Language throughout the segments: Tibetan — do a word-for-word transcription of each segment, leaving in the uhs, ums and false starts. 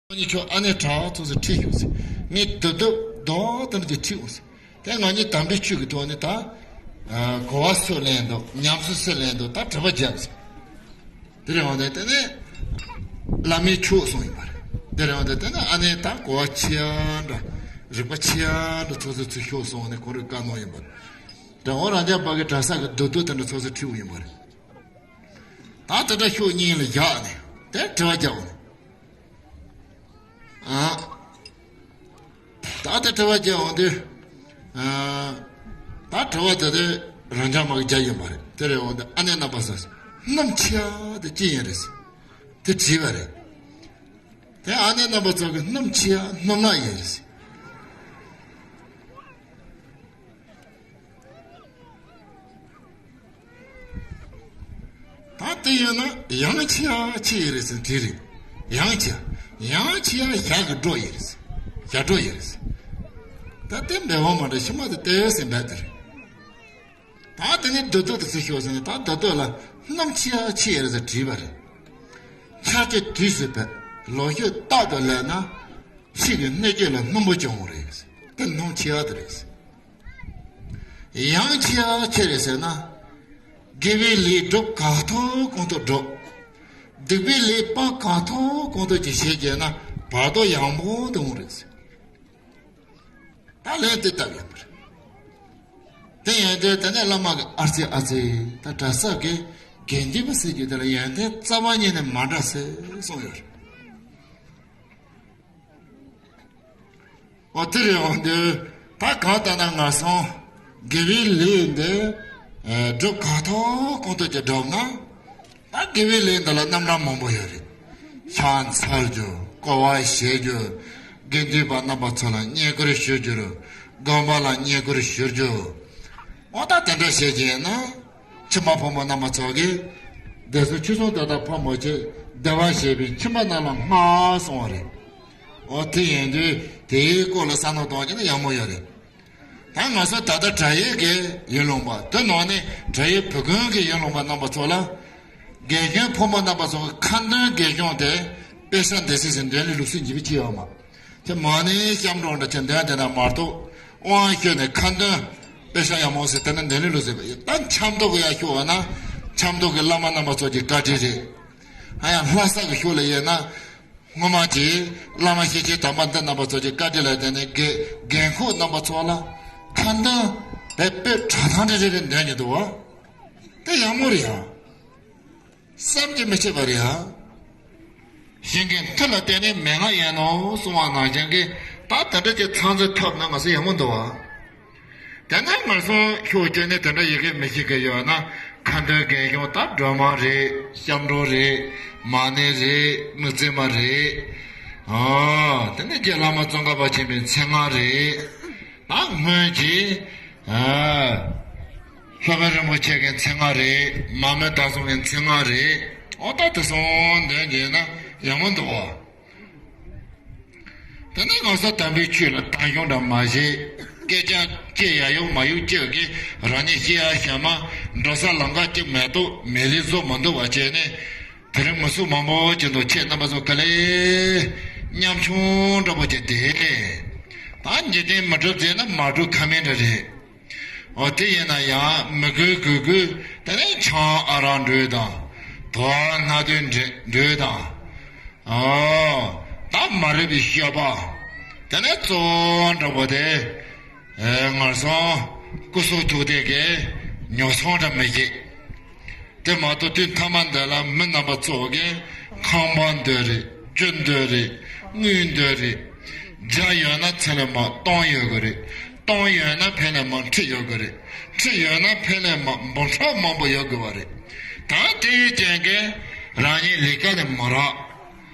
ཁྱོད་ཨ་ནེ་གྲྭ་བ་ཚོ་ཚོ་ཁྲིད་ཤོག་ཟེར། ངས་སྡོད་སྡོད་རྡོག་ཏུ་འདི་ཁྲིད་འོང་ཟེར། དེ་ང་གཉིས་དམ་པའི་ཆོས་ཀྱི་ཐོག་ནས་ད་གོ་བ་སུ་ལེན་འདུག་ཉམས་སུ་སུ་ལེན་འདུག་ད་དྲི་བ་རྒྱབ་ཟེར། དེ་རེད་འོང་དེ་དེ་ནས་བླ་མའི་ཆོས་གསུངས་ཡིན་པ་རེད། དེ་རེད་འོང་དེ་དེ་ནས་ཨ་ནེ་ད་གོ་བ་ཆེ་ཡ་འདྲ་རིག་པ་ཆེ་ཡ་འདྲ་ཚོ་ཚོ་ཚོ་ཤོག་གསུངས་ནས་ཁོ་རང་བཀའ་གནང་ཡིན་པ་རེད། དེ་འོང་རང་ཅག་པ་གི་གྲྭ་ས་གི་སྡོད་སྡོད་དེ་འདྲ་ཚོ་ཚོ་ཁྲིད་འོང་ཡིན་པ་རེད། ད་དེ་འདྲ་ཤོག་གཉིས་ལ་བཞག་ནས་དེ་དྲི་བ་རྒྱབ་འོང་ནས། ཨ། ད་ལྟ་དྲི་བ་རྒྱག་འོང་དུས། ཨ། ད་དྲི་བ་དེ་དེ་རང་འཇགས་མ་གི་རྒྱག་ཡིན་པ་རེད། དེ་རེད་འོང་དུས་ཨ་ནེ་རྣམ་པ་ཚོ་སྣུམ་ཆེ་ཡ་དེ་ཅི་ཡིན་རེད་ཟེར། དེ་དྲིས་པ་རེད། དེ་ཨ་ནེ་རྣམ་པ་ཚོ་གི་སྣུམ་ཆེ་ཡ་སྣུམ་ནག་ཡིན་རེད་ཟེར། ད་དེ་ཡིན་ན་ཡང་ཆེ་ཡ་ཆེ་ཡི་རེད་ཟེར་དྲིས་རེད། ཡང་ཆེ་ཡ་ཡང་ཆེ་ཡ་ཞག་གི་འགྲོ་ཡི་རེད་ཟེར། ཞག་འགྲོ་ཡི་རེད་ཟེར། ད་དེ་འབད་བ་མ་འདྲ་ཤི་མ་དེ་ལྟོས་ཟེར་འབད་དེ་རེད། ད་དེ་ནས་སྡོད་སྡོད་དུ་ཚུར་ཤོག་ཟེར་ནས་ད་སྡོད་སྡོད་ལ་སྣུམ་ཆེ་ཡ་ཆེ་ཡི་རེད་ཟེར་དྲིས་པ་རེད། ཆར་ཆུ་དུས་སུ་བབས་ལོ་ཤུགས་རྟག་ཏུ་ལས་ན་ཕྱི་གི་སྣོད་བཅུད་ལ་སྣུམ་པོ་བྱུང་བ་རེད་ཟེར། དེ་སྣུམ་ཆེ་ཡ་དེ་རེད་ཟེར། ཡང་ཆེ་ཡ་ཆེ་རེད་ཟེར་ན། དགེ་བའི་ལས་སྒྲུབ་གང་ཐུབ་གང་ཐུབ་སྒྲུབ། སྡིག་པའི་ལས་སྤང་གང་ཐུབ་གང་ཐུབ་ཀྱི་བྱེད་ཀྱི་ན་བར་དོ་ཡང་པོ་དུ་འོང་རེད་ཟེར། ད་ལན་དེ་བཏབ་ཡོད་པ་རེད། དེ་ཡིན་དུས་དེ་ནས་བླ་མ་གི་ཨར་ཙི་ཨ་ཙི་ད་གྲྭ་ས་གི་དགེ་འདུན་པ་ཟེར་རྒྱུ་དེ་ལ་ཡོན་ཏན་རྩ་བ་ཉིད་ནས་མ་འདྲ་ཟེར་གསུངས་ཡོད་རེད། འོ་དེ་རེད་འོང་དུས་ད་གང་ལྟར་ན་ང་སོང་དགེ་བའི་ལས་འདི་སྒྲུབ་གང་ཐུབ་གང་ཐུབ་ཀྱིས་བསྒྲུབས་ན་ད་དགེ་བའི་ལས་འདི་ལ་རྣམ་གྲངས་མང་པོ་ཡོད་རེད། ཕྱག་འཚལ་རྒྱུ་སྐོར་བ་བྱེད་རྒྱུ་དགེ་འདུན་པ་རྣམ་པ་ཚོ་ལ་བསྙེན་བཀུར་ཞུ་རྒྱུ་རུ་དགོན་པ་ལ་བསྙེན་བཀུར་ཞུ་རྒྱུ་འོ་ད་དེ་འདྲ་བྱེད་ཀྱི་ཡིན་ན། ཁྱིམ་པ་ཕོ་མོ་རྣམ་པ་ཚོ་གིས་བདེ་སྲུང་ཆོས་སྲུང་དེ་དག་ཕོ་མོ་ཆེ་བདེ་བར་གཤེགས་པའི་ཁྱིམ་པ་རྣམས་ལ་སྔགས་གསུང་བ་རེད། འོ་དེ་ཡིན་དུས་དེའི་སྐོར་ལ་བསམ་བློ་གཏོང་རྒྱུ་ནི་ཡག་མོ་ཡོད་རེད། ད་ང་ཚོ་ད་ལྟ་དགྲ་ཡོད་ཀྱི་ཡུལ་ལུང་པ་དེ་ནང་ནས་དགྲ་ཡོད་བོད་ཁུལ་གྱི་ཡུལ་ལུང་པ་རྣམ་པ་ཚོ་ལ་རྒན་གཞོན་ཕོ་མོ་རྣམ་པ་ཚོ་གི་ཁ་འདོན་རྒན་གཞོན་དེ་དཔེ་ཆ་འདི་སྲིད་ཟིན་འདོན་ལས་ལུགས་སྲོལ་ཉིས་པ་ཅི་ཡོད་མ། དེ་མ་ནི་སྐྱབས་འགྲོ་འདྲ་ཆེ་འདོན་དེ་ན་མ་གཏོགས་དབང་ཞུས་ནས་ཁ་འདོན་དཔེ་ཆ་ཡག་མོ་ཟེར་དེ་ན་འདོན་ལུགས་ཟེར་བ་ཡོད། ད་འཆམ་མདོ་གི་ཡག་ཤོད་བ་ན་འཆམ་མདོ་གི་བླ་མ་རྣམ་པ་ཚོ་གི་བཀའ་དྲིན་རེད། ཧ་ཡང་ལྷ་ས་གི་ཤོད་ལ་ཡོད་ན་སྔོན་མ་གྱི་བླ་མ་ཤེས་ཆེན་དམ་པ་འདི་རྣམ་པ་ཚོ་གི་བཀའ་དྲིན་ལ་བརྟེན་ནས་རྒན་རྒན་ཁོག་རྣམ་པ་ཚོ་ལ་ཁ་འདོན་དཔེ་དཔེ་གྲ་ཐང་རེ་རེ་རེ་འདོན་གྱི་འདུག་བ། དེ་ཡག་མོ་རེད་ཡ། བསམ་གྱིས་མི་ཁྱབ་པ་རེད་ཨ། གཞན་གྱི་མཐུ་ལ་བརྟེན་ནས་མན་ངག་ཡིན་ནོ་གསུང་བ་ནང་བཞིན་གྱི་ད་དེ་འདྲ་ཅིག་ཚང་འཛིན་ཐོབ་ན་ང་ཚོ་ཡག་མོ་འདུག་ཨ། དེ་ན་ང་ཚོ་ཤོག་བཅོས་ནས་དེ་འདྲ་ཡི་གེ་མི་ཤེས་ཀྱི་ཡོད་ན་ཁ་འདོན་རྒན་གཞོན་ད་སྒྲོལ་མ་རེད། སྐྱབས་འགྲོ་རེད། མ་ཎི་རེད། དམིགས་བརྩེ་མ་རེད། ཨ། དེ་ནས་རྗེ་བླ་མ་ཙོང་ཁ་པ་ཆེན་པོའི་མཚན་སྔགས་རེད། ད་སྔོན་གྱི། ཨ། ལྷོ་པ་རིན་པོ་ཆེ་གི་མཚན་སྔགས་རེད། མ་མོ་དར་ཚོན་གྱི་མཚན་སྔགས་རེད། ཨོ་ད་དེ་ཚོ་འདོན་གྱིན་ན་ཡག་མོ་འདུག་ཨ། དེ་ནས་ང་ཚོ་དམ་པའི་ཆོས་ལ་དང་ཤོང་འདྲ་མ་བྱེད། སྐད་ཆ་ཅི་ཡ་ཡོང་མ་ཡོང་ཅི་གི་རང་ཉིད་ཤེས་ཡ་ཤ་མ་འགྲོ་ས་ལམ་ཁ་ཅིག་མེད་དོ་མེད་ལི་བཟོ་མ་འདུག་བ་བྱས་ནས། དེ་རིང་མི་སུ་མང་པོ་ཅིག་འདུག་ཁྱེད་རྣམ་པ་ཚོ་ག་ལེ་ཉམ་ཆུང་འདྲ་པོ་ཅིག་བསྡད། ད་འཇིག་རྟེན་མི་སྒྲུབ་ཟེར་ན་མ་སྒྲུབ་ཁ་མེད་འདྲ་རེད། འོ་དེ་ཡིན་ན་ཡང་མི་དགོས་དགོས་དགོས་དེ་ནས་ཆང་ཨ་རག་འགྲོས་དང་དོ་སྣ་དོན་འགྲོས་དང་། ཨོ། ད་མ་རབས་པའི་སྤྱོད་པ། དེ་ནས་གཙོ་བོ་འདྲ་པོ་དེ། ཨེ་ང་ཚོ་སྐུ་གཟུགས་ཐུགས་ཐིག་གི་ཉོ་ཚོང་འདྲ་མི་བྱེད། དེ་མ་གཏོགས་དུས་མཐའ་མ་འདི་ལ་མི་རྣམ་པ་ཚོ་གིས་ཁང་པ་འདོད་རེད། རྒྱུ་འདོད་རེད། དངུལ་འདོད་རེད། བརྒྱ་ཡོད་ན་ཚེ་ལས་མ་སྟོང་ཡོད་དགོས་རེད། སྟོང་ཡོད་ན་ཕལ་ལས་མ་ཁྲི་ཡོད་དགོས་རེད། ཁྲི་ཡོད་ན་ཕལ་ལས་མ་འབུམ་ཕྲག་མང་པོ་ཡོད་དགོས་པ་རེད། ད་དེའི་རྐྱེན་གྱིས་རང་ཉིད་ལས་ཀ་ནས་མ་རག་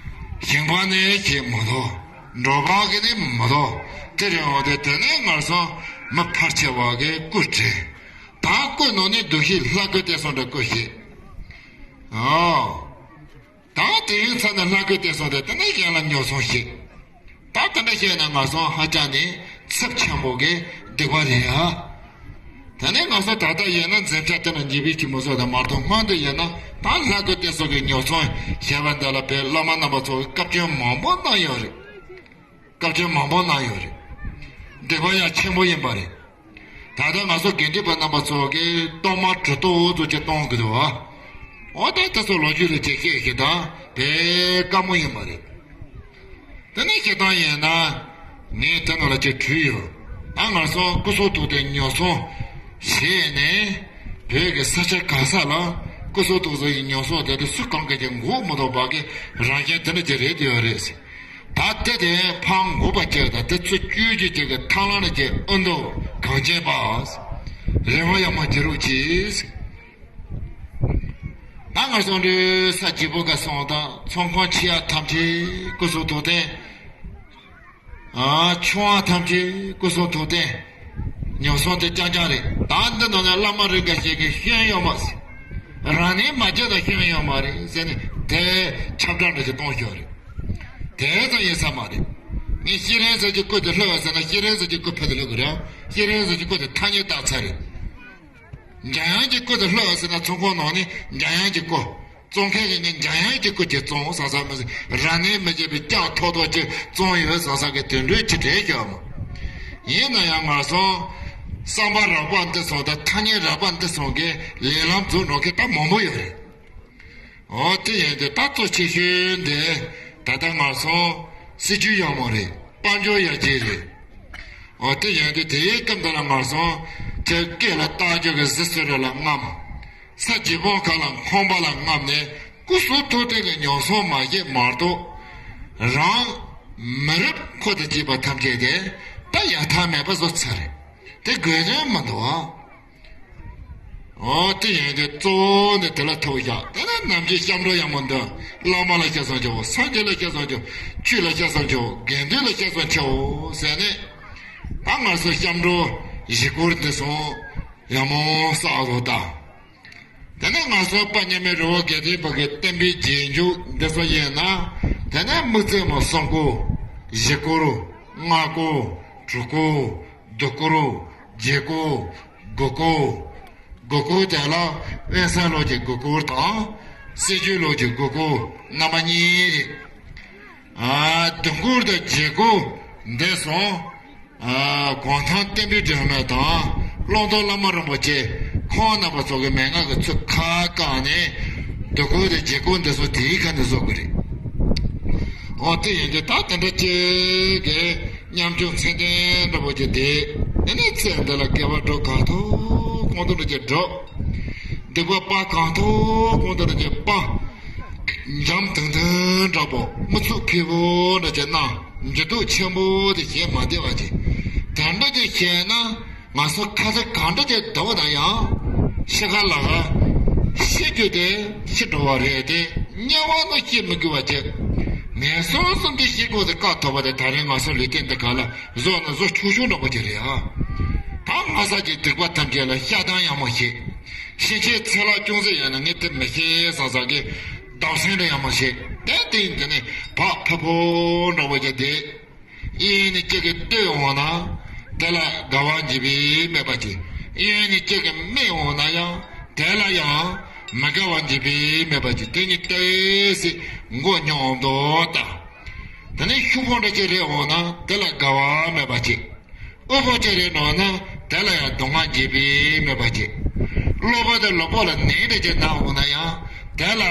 ཞིང་པ་ནས་བྱེད་མ་ཐུབ། འགྲོ་ཁང་གི་ནས་མ་ཐུབ། དེ་རིང་འོ་དེ་དེ་ནས་ང་ཚོ་མི་ཕལ་ཆེ་བ་གི་སྐུ་དྲན། ད་སྐུ་ནང་ནས་འདུ་ཤེས་ལྷ་སྐུ་བལྟས་སོང་འདྲ་སྐུ་ཞིག་ཨོ། ད་དེ་ཡིན་ཚ་ནས་ལྷ་སྐུ་བལྟས་སོང་དེ་དེ་ནས་གཞན་ལ་ཉོ་ཚོང་ཞིག་ད་དེ་འདྲ་བཤད་ན་ང་ཚོ་ཧ་ཅང་ནས་ཚབས་ཆེན་པོ་གི་སྡིག་པ་རེད་ཨ། དེ་ནས་ང་ཚོ་ད་ལྟ་ཡིན་ན་འཛེམ་བྱ་དེ་ན་ཉེས་པའི་གྱི་མོ་ཚོ་དང་མ་གཏོགས། སྔོན་དུ་ཡིན་ན་ད་ལྷ་སྐུ་དེ་ཚོ་གི་ཉོ་ཚོང་བྱས་པ་འདི་ལ་བོད་བླ་མ་རྣམ་པ་ཚོ་གིས་བཀའ་བཀྱོན་མང་པོ་གནང་ཡོད་རེད། བཀའ་བཀྱོན་མང་པོ་གནང་ཡོད་རེད། སྡིག་པ་ཡང་ཆེན་པོ་ཡིན་པ་རེད། ད་ལྟ་ང་ཚོ་དགེ་འདུན་པ་རྣམ་པ་ཚོ་གིས་གཏོར་མ་གྲུབ་ཐོབ་འོ་ཚོ་ཅིག་གཏོང་གི་འདུག་བ། འོ་ད་དེ་ཚོ་ལོ་རྒྱུས་ལ་ཅིག་བཤད་ཤིག་དང་དཔེ་དཀའ་མོ་ཡིན་པ་རེད། དེ་ནས་བཤད་སྟངས་ཡིན་ན། ངས་དེ་ནང་ལ་ཅིག་བྲིས་ཡོད། ད་ང་ཚོ་སྐུ་གསུང་ཐུགས་རྟེན་ཉོ་ཚོང་བྱས་ནས། བོད་ཀྱི་ས་ཆ་ག་ས་ལ་སྐུ་གསུང་ཐུགས་རྟེན་ཉོ་ཚོང་དེ་དུས་སུ་གང་གི་ཀྱང་འགོག་མི་ཐུབ་པ་གི་རང་བཞིན་དེ་འདྲ་ཅིག་རེད་ཡོད་རེད། ད་ལྟ་དེ་ཕར་འགོག་པ་བྱས། ད་དེ་ཚོ་བཅོས་བསྒྱུར་བྱེད་ཀྱི་ཐབས་ལམ་ནི་ཅིག་ཨ་མདོ་གངས་ཅན་པ། རེ་བ་ཡག་མོ་བྱེད་རོགས་གྱིས། ད་ང་ཚོ་འདི་ས་བརྗེ་པོ་ག་སོང་དང་ཚོང་ཁང་ཆེ་ཡ་ཐམས་ཅད་སྐུ་གསུང་ཐུགས་རྟེན། ཨ། ཆུང་བ་ཐམས་ཅད་སྐུ་གསུང་ཐུགས་རྟེན། ཉོ་ཚོང་དེ་རྐྱང་རྐྱང་རེད། ད་འདི་ནང་ན་བླ་མ་རེ་འགའ་ཞིག་གིས་སྐྱོན་ཡོད་མ་རེད། རང་ནས་མ་བྱས་ན་སྐྱོན་ཡོད་མ་རེད་ཟེར་ནས་དེ་ཁྱབ་བསྒྲགས་འདྲ་ཞིག་གཏོང་ཤོག་རེད། དེ་ཙམ་ཡིན་ས་མ་རེད། ངས་སྐྱེ་རིང་ཟེར་གྱི་སྐུ་དེ་ལྷོད་ཟེར་ན་སྐྱེ་རིང་ཟེར་གྱི་སྐུ་ཕ་དེ་ལྷོད་གི་རེད། སྐྱེ་རིང་ཟེར་གྱི་སྐུ་དེ་ཐ་སྙད་བཏགས་ཚར་རེད། འཇམ་དབྱངས་ཀྱི་སྐུ་དེ་ལྷོད་ཟེར་ན་ཚོང་ཁང་ནང་ནས་འཇམ་དབྱངས་ཀྱི་སྐུ། བཙོང་མཁན་གྱིས་ངས་འཇམ་དབྱངས་ཀྱི་སྐུ་ཅིག་བཙོང་བསམ་བསམ་མི་ཟེར། རང་ནས་མི་བྱེད་པའི་ལྕགས་ཐོག་ཐོག་ཅིག་བཙོང་ཡོད་བསམ་བསམ་གི་དེ་འདྲའི་ཅིག་དྲན་ཤོར་མོ། ཡིན་ན་ཡང་ང་ཚོ་བསམ་པ་རགས་པ་འདི་ཚོ་དང་ཐ་སྙད་རགས་པ་འདི་ཚོ་གི་ལས་ལམ་འཛུགས་འགྲོ་མཁན་ད་མང་པོ་ཡོད་རེད། འོ་དེ་ཡིན་དུས་ད་གཙོ་ཆེ་ཤོས་འདི་ད་ལྟ་ང་ཚོ་སྲིད་ཇུས་ཡག་མོ་རེད། དཔལ་འབྱོར་ཡར་རྒྱས་རེད། འོ་དེ་ཡིན་དུས་དེའི་སྐབས་འདི་ལ་ང་ཚོ་དེ་སྐེ་ལ་བཏགས་རྒྱུ་གི་གཟི་བརྗིད་རེ་ལ་རྔམ། ས་བརྗེ་པོ་ཁ་ལ་ཁང་པ་ལ་རྔམ་ནས་སྐུ་གསུང་ཐུགས་རྟེན་གྱི་ཉོ་ཚོང་མ་བྱེད་མ་གཏོགས། རང་མི་རབས་འཁོར་དང་བཅས་པ་ཐམས་ཅད་དེ་ད་ཡག་ཐབས་མེད་པ་བཟོ་ཚར་རེད། དེ་དགོས་དོན་མི་འདུག་བ། འོ་དེ་ཡིན་དུས་གཙོ་བོ་ནི་དེ་ལ་ཐུག་བཞག་དེ་ལ་ནམ་རྒྱུན་སྐྱབས་འགྲོ་ཡག་མོ་འདོན། བླ་མ་ལ་སྐྱབས་སུ་མཆིའོ། སངས་རྒྱས་ལ་སྐྱབས་སུ་མཆིའོ། ཆོས་ལ་སྐྱབས་སུ་མཆིའོ། དགེ་འདུན་ལ་སྐྱབས་སུ་མཆིའོ་ཟེར་ནས། ད་ང་ཚོ་སྐྱབས་འགྲོ་བཞེས་སྒོ་འདི་ཚོ་ཡག་མོ་བསགས་རོགས་གདའ། དེ་ནས་ང་ཚོ་དཔལ་མཉམ་མེད་རི་བོ་དགེ་ལྡན་པ་གི་བསྟན་པའི་རྗེས་འཇུག་འདི་ཚོ་ཡིན་ན། དེ་ནས་དམིགས་བརྩེ་མོ་གསུམ་སྐོར། བཞི་སྐོར། ལྔ་སྐོར། དྲུག་སྐོར། བདུན་སྐོར། བརྒྱད་སྐོར། དགུ་སྐོར། དགུ་སྐོར་དེ་ལ་དབེན་ས་ལོ་གི་དགུ་སྐོར་དང་། སྲིད་བྱུས་ལོ་གི་དགུ་སྐོར་རྣམ་པ་གཉིས་རེད། ཨ། བདུན་སྐོར་དང་བརྒྱད་སྐོར་འདི་ཚོ། ཨ། གུང་ཐང་བསྟན་པའི་སྒྲོན་མེ་དང་། ཀློང་རྡོལ་བླ་མ་རིན་པོ་ཆེ་ཁོང་རྣམ་པ་ཚོ་གི་མན་ངག་གི་ཚུལ་ཁ་བཀག་ནས། བདུན་སྐོར་དང་བརྒྱད་སྐོར་འདི་ཚོ་དེའི་ཁ་ནས་བཟོ་དགོས་རེད། འོ་དེ་ཡིན་དུས་ད་དེ་འདྲ་ཅིག་གི་ཉམ་ཆུང་ཚད་ལྡན་འདྲ་པོ་ཅིག་དེ། དེ་ནས་ཚེ་འདི་ལ་དགེ་བ་སྒྲུབ་གང་ཐུབ་གང་ཐུབ་འདྲ་ཅིག་སྒྲུབ། སྡིག་པ་སྤང་གང་ཐུབ་གང་ཐུབ་འདྲ་ཅིག་སྤང་། འཇམ་ཐིང་ཐིང་འདྲ་པོ། མི་ཚུགས་ཕེ་པོ་འདྲ་ཅིག་གནང་། འགྱུར་ལྡོག་ཆེན་པོ་དེ་བྱེད་མ་བདེ་བ་ཅིག་དེ་འདྲ་ཅིག་བྱས་ན། ང་ཚོ་ཁ་ཚ་གང་འདྲ་ཅིག་བསྡད་པ་དང་ཡང་། ཤི་ཁ་ལ་ཤི་རྒྱུ་དེ་ཤི་འགྲོ་བ་རེད་དེ། དམྱལ་བ་ནི་སྐྱེ་མི་དགོས་པ་བྱེད། ངན་སོང་གསུམ་གྱི་སྐྱེ་སྒོ་དེ་བཀག་ཐུབ་པ་དེ་ད་རེས་ང་ཚོ་ལུས་རྟེན་འདི་ག་ལ་བཟོ་ན་བཟོ་ཆོག་ཆོག་འདྲ་པོ་ཅིག་རེད་ཨ། ད་ང་ཚོ་གི་སྡིག་པ་ཐམས་ཅད་ལ་བཤགས་སྡོམ་ཡག་མོ་བྱེད། ཕྱིན་ཆད་ཚེ་ལྷག་ཅུང་ཟད་ཡོད་ན་ངས་དེ་མི་ཤེས་བསམ་བསམ་གི་བདག་སེམས་ལ་ཡག་མོ་བྱེད། དེ་དེ་ཡིན་དེ་ནས་བག་ཕེབས་པོ་འདྲ་པོ་ཅིག་དེ། གཡས་ནས་ཁྱེད་ཀྱིས་བསྟོད་འོང་ན། དེ་ལ་དགའ་བ་འཇིགས་པས་སྨད་པ་ཅིག་གཡོན་ནས་ཁྱེད་ཀྱིས་སྨད་འོང་ན་ཡང་། དེ་ལ་ཡང་མི་དགའ་བ་འཇིགས་པས་སྨད་པ་ཅིག་དེ་གཉིས་ཏོག་ཙམ་མགོ་རྙོག་འོང་དོ་ལྟ། དེ་ནས་ཤུབས་ཕུང་འདྲ་ཅིག་རེག་འོང་ན་དེ་ལ་དགའ་བ་སྨད་པ་ཅིག་དབུལ་པོ་ཅིག་རེག་འོང་ན་དེ་ལ་ཡང་སྡུག་བསྔལ་འཇིགས་པས་སྨད་པ་ཅིག་གློ་བུར་དུ་ལུས་པོ་ལ་ནད་འདྲ་ཅིག་ན་འོང་ན་ཡང་དེ་ལ།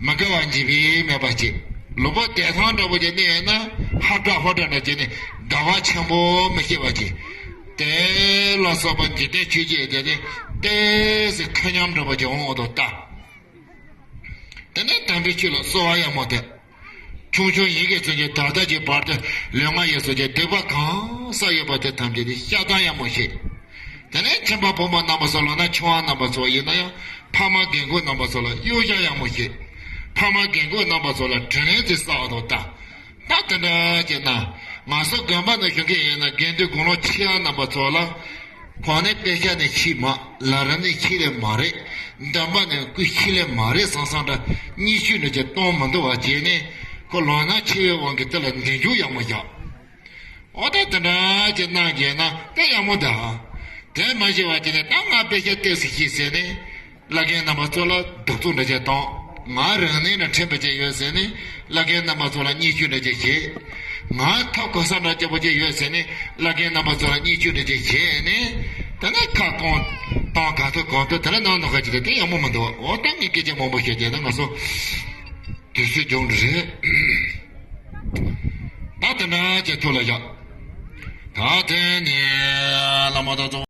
མི་དགའ་བ་འཇིགས་པས་སྨད་པ་ཅིག་ལུས་པོ་བདེ་ཐང་འདྲ་པོ་ཅིག་གནས་ཡོད་ན་ཧབ་སྒྲ་ཧོ་སྒྲ་འདྲ་ཅིག་ནས་དགའ་བ་ཆེན་པོ་མི་སྐྱེ་བ་ཅིག་དེ་ལ་སོགས་པ་འཇིག་རྟེན་ཆོས་བརྒྱད་དེ་ནི་ཏོག་ཙམ་ཁེ་ཉམས་འདྲ་པོ་ཅིག་འོང་འོང་དུ་ལྟ། དེ་ནས་དམ་པའི་ཆོས་ལ་གསོལ་བ་ཡག་མོ་འདེབས། ཆུང་ཆུང་ཡིན་གྱི་ཚུན་གྱི་ད་ལྟ་གྱི་བར་དུ་ལུས་ངག་ཡིད་གསུམ་གྱི་སྡིག་པ་གང་བསགས་ཡོད་པ་དེ་ཐམས་ཅད་དེ་བཤགས་སྡོམ་ཡག་མོ་བྱེད། དེ་ནས་ཁྱིམ་པ་བུ་མོ་རྣམ་པ་ཚོ་ལ་ན་ཆུང་བ་རྣམ་པ་ཚོ་ཡིན་ན་ཡང་ཕ་མ་རྒན་རྒོན་རྣམ་པ་ཚོ་ལ་གཡོ་ཞིབ་ཡག་མོ་བྱེད། ཕ་མ་རྒན་རྒོན་རྣམ་པ་ཚོ་ལ་དྲིན་ལན་དེ་བསགས་དང་ལྟ། ད་དེ་འདྲ་བྱས་ན་ང་ཚོ་དགོན་པ་ནང་བཞུགས་མཁན་ཡིན་ན་དགེ་འདུན་དགུང་ལོ་ཆེ་བ་རྣམ་པ་ཚོ་ལ། གོང་ནས་དཔེ་ཆ་ནས་ཤེས་མ། ལམ་རིམ་ནས་ཤེས་ལེ་མ་རེད། འདོན་པ་ནས་ཀུན་ཤེས་ལེ་མ་རེད་བསམ་བསམ་འདྲ་གཉིད་ཤུལ་ནས་ཀྱང་གཏོང་མི་འདུག་བ་བྱས་ནས་ཁོ་ལོ་ན་ཆེ་བའི་དབང་གིས་དེ་ལ་འདེམས་སྐྱོར་ཡག་མོ་བཞག་འོ་ད་དེ་འདྲ་ཅིག་གནང་རྒྱུ་ན་དཔེ་ཡག་མོ་འདུག་དེ་མ་ཤེས་པ་བྱས་ནས་ད་ང་དཔེ་ཆ་ཏོག་ཙམ་ཤེས་ཟེར་ནས། བླ་རྒན་རྣམ་པ་ཚོ་ལ་གདུག་རྩུབ་འདྲ་བྱས་བཏང་། ང་རང་ནས་ན་ཕྲན་བུ་ཅིག་ཡོད་ཟེར་ནས་བླ་རྒན་རྣམ་པ་ཚོ་ལ་བརྙས་བཅོས་འདྲ་བྱས་བྱས། ང་ཐབས་གོ་ས་འདྲ་སྐྱོ་པོ་ཅིག་ཡོད་ཟེར་ནས་བླ་རྒན་རྣམ་པ་ཚོ་ལ་བརྙས་བཅོས་འདྲ་བྱས་བྱས་ནས། དེ་ནས་ཁ་སྐོང་བཏང་། ག་ཐུབ་གང་ཐུབ་དེ་ལ་གནང་ནོ་ག་ཅི་དེ་དེ་ཡག་མོ་མི་འདུག་འོ་ད་ངས་སྐད་ཆ་མང་པོ་བཤད་རྒྱུ་ད་ང་ཚོ་དུས་ཚོད་འགྱངས་འགྲོ་རེད། ད་དེ་འདྲ་བྱས་ཐུགས་ལ་བཞག་ད་དེ་ནས་བླ་མ་དང་ཚོགས་